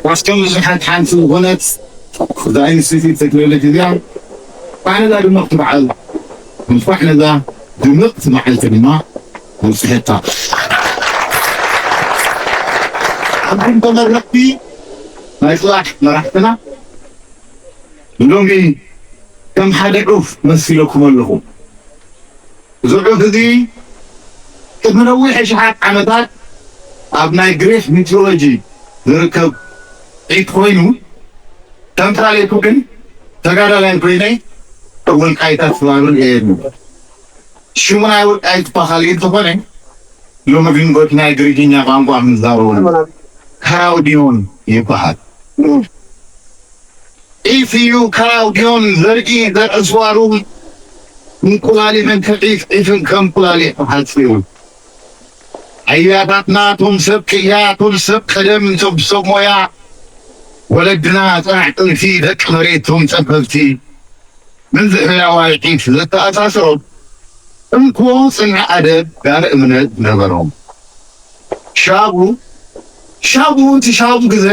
ካብቶም ብዙሓት ሓንቲ ዝኾነት እዛ ኢንስቲትዩት ቴክኖሎጂ እዚኣ እንኳዕ ነዛ ድምቕቲ በዓል፣ እንኳዕ ነዛ ድምቕቲ መዓልቲ ድማ ኣብፅሐታ። ኣንቱም ተመረቕቲ ናይ ፅባሕ መራሕትና ሎሚ ከም ሓደ ዑፍ መሲለኩም ኣለኹ። እዚ ዑፍ እዚ ቅድሚ ነዊሕ ኣሽሓት ዓመታት ኣብ ናይ ግሪክ ሚቶሎጂ ዝርከብ ዒፍ ኮይኑ፣ ተምሳሌቱ ግን ተጋዳላይ ኮይነ ወልቃይታት ስባርን እየ። ሽሙ ናይ ወልቃይት እኳ ካልእ እንተኾነ፣ ሎሚ ግን በቲ ናይ ግሪክኛ ቋንቋ ንዛረበሉ ካራውዲዮን ይበሃል። ዒፍ እዩ፣ ካራውዲዮን ዘርኢ ዘርኢ ስዋሩ እንቁላሊሕን ከዒፍ ዒፍን ከም እንቁላሊሕ ሓፂሩ። ኣያታትና እቶም ሰብ ቅያ፣ እቶም ሰብ ቀደም፣ እቶም ሰብ ሞያ፣ ወለድና ፅናዕ ጥንቲ፣ ደቂ መሬት እቶም ፀበብቲ፣ ምዚ ሕያዋይ ዒፍ ዘተኣሳስሮም እንኮ ፅንዒ ኣደብ ጋር እምነት ነበሮም። ሻቡ ሻቡ እቲ ሻቡ ግዘ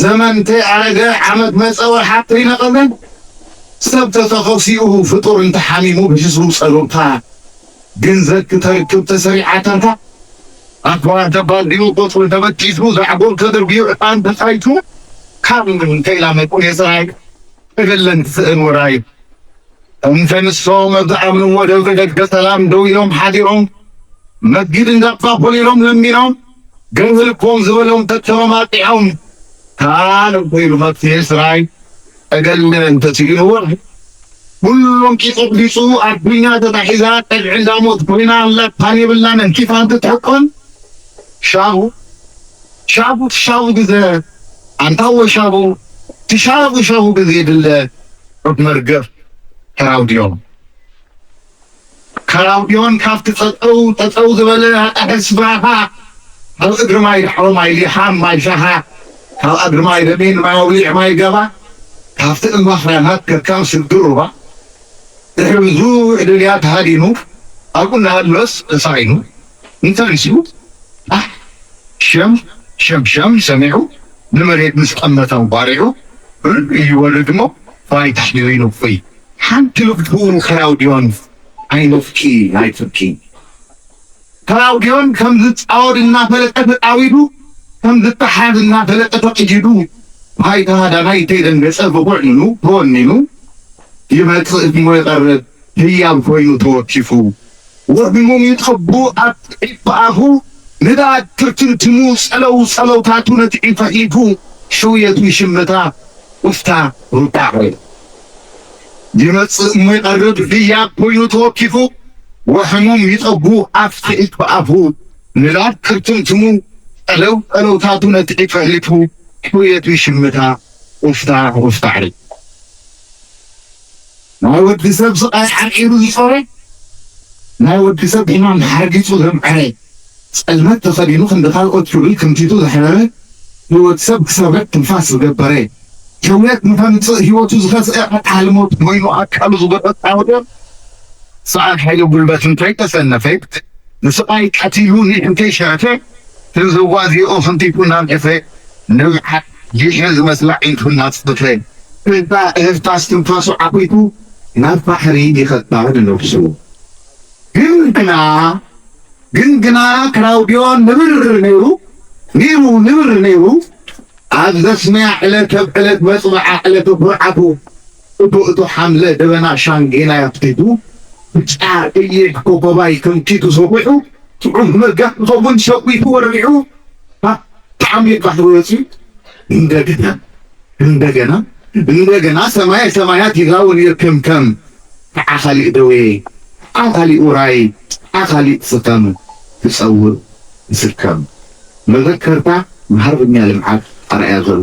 ዘመን እንተይኣረገ ዓመት መፀ ወርሓት ተይነቐዘን ሰብ ተተኸሲኡ ፍጡር እንተሓሚሙ ብሕዝቡ ፀሎታ ግን ዘኪ ተርክብ ተሰሪዓታታ ኣድባር ተባዲኡ ቆፅሉ ተበጢሱ ዛዕጎል ተደርቢዩ ዕጣን ተፃይቱ ካብ እንተይላመቁ የፅራይ እብለን ትስእን ወራይ እንተ ንሶም ኣብ ዝኣምንዎ ደብሪ ደገ ሰላም ደው ኢሎም ሓዲሮም መስጊድ እንዳባ ኮሊሎም ለሚኖም ገንዘብ ልቦም ዝበሎም ተተመማጢዖም ታን ኮይሉ መፍትሄ ስራይ እገለ እንተስኢንዎ ኩሎም ቂጡ ቢፁ ኣዱኛ ተታሒዛ ቀድዒ እንዳሞት ኮይና ኣላ ታን የብላን እንኪፋን ትትሕቆን ሻቡ ሻቡ ትሻቡ ግዘ ኣንታዎ ሻቡ ትሻቡ ሻቡ ግዜ ድለ ዑድ መርገፍ ከራውድዮም ከራውድዮን ካብቲ ጠጠው ጠጠው ዝበለ ኣጣሕስ ብራኻ ካብ እግሪ ማይ ዳዕሮ ማይ ሊሓም ማይ ሻኻ ካብ ኣግሪ ማይ ደሜን ማይ ኣውሊዕ ማይ ገባ ካብቲ እምባኽራናት ከካም ስግር ሩባ ድሕሪ ብዙሕ ድልያ ተሃዲኑ ኣብኡ እናሃለወስ ተሳኢኑ እንተሪሲኡ ኣሕ ሸም ሸም ሸም ሰሚዑ ንመሬት ምስ ጠመተ ኣንቋሪዑ ርግ ይወርድ እሞ ፋይታ ሒዙ ይነፍይ ሓንቲ ልቡ ከራውድዮን ኣይነፍኪ ኣይትብኪ ክላውድዮን ከም ዝጻወድ እናፈለጠ ተጻዊዱ፣ ከም ዝተሓዝ እናፈለጠ ተቕይዱ፣ ፋይታ ሃዳናይ ተይደንገጸ ብቑዕ ኢሉ ተወኒኑ፣ ይመጽእ እሞ ይቐርብ ህያብ ኮይኑ ተወኪፉ፣ ወህሙም ይጠቡ ኣብ ጥዒት ብኣፉ፣ ንዳ ክርትምትሙ ጸለው ጸለውታቱ ነቲ ዒፍ ኣሕሊፉ፣ ሕውየቱ ይሽምታ፣ ኡፍታ ሩጣ ይመጽእ እሞ ይቐርብ ህያብ ኮይኑ ተወኪፉ፣ ወሕሙም ይጠቡ ኣፍትሒት ብኣፉ ንዳድ ክርትምትሙ ጠለው ጠለውታቱ ነቲ ዒፍ ኣሕሊፉ ሕውየቱ ይሽምታ ኡፍታ ኡፍታ ዕሪ ናይ ወዲ ሰብ ስቓይ ዓቂሩ ዝጾረ ናይ ወዲ ሰብ ሕማም ሓርጊጹ ዘምዐረ ጸልመት ተኸዲኑ ክንዲ ካልኦት ክብል ክምቲቱ ዘሕረረ ህይወት ሰብ ክሰብረት ትንፋስ ዝገበረ ሕውየት ንኸምጽእ ህይወቱ ዝኸስአ ኣካል ሞት ኮይኑ ኣካሉ ዝጎደል ኣውደር ሰኣን ሓይሊ ጉልበት እንተይተሰነፈ ንስቓይ ቀቲሉ ኒሕ እንተይሸረፈ ህዝዋዚኡ ክንቲቱ እናንቀፈ ንብዓት ጊሐ ዝመስላ ዒንቱ እናፅፈፈ እታ እህፍታ እስትንፋሱ ዓኺቱ ናብ ባሕሪ ይኸታ ንነብሱ። ግን ግና ግን ግና ክላውድዮ ንብር ነይሩ ነይሩ ንብር ነይሩ ኣብ ዘስመያ ዕለት ኣብ ዕለት መፅብዓ ዕለተ ኩርዓቱ እቶ እቶ ሓምለ ደበና ሻንጌና ያፍቲቱ ብጫ ጥይት ኮኮባይ ክንቲቱ ሰዊሑ ጥዑም መጋ ክኸውን ሸዊቱ ወሪዑ ካብ ዓሚቕ ባሕሪ ወፂኡ እንደገና እንደገና እንደገና ሰማየ ሰማያት ይዛውን ይርከምከም ከዓ ካሊእ ደዌ ከዓ ካሊእ ውራይ ከዓ ካሊእ ስኸም ክፀውር ይስከም መዘከርታ ንሃርበኛ ልምዓት ኣርኣያ ዘሎ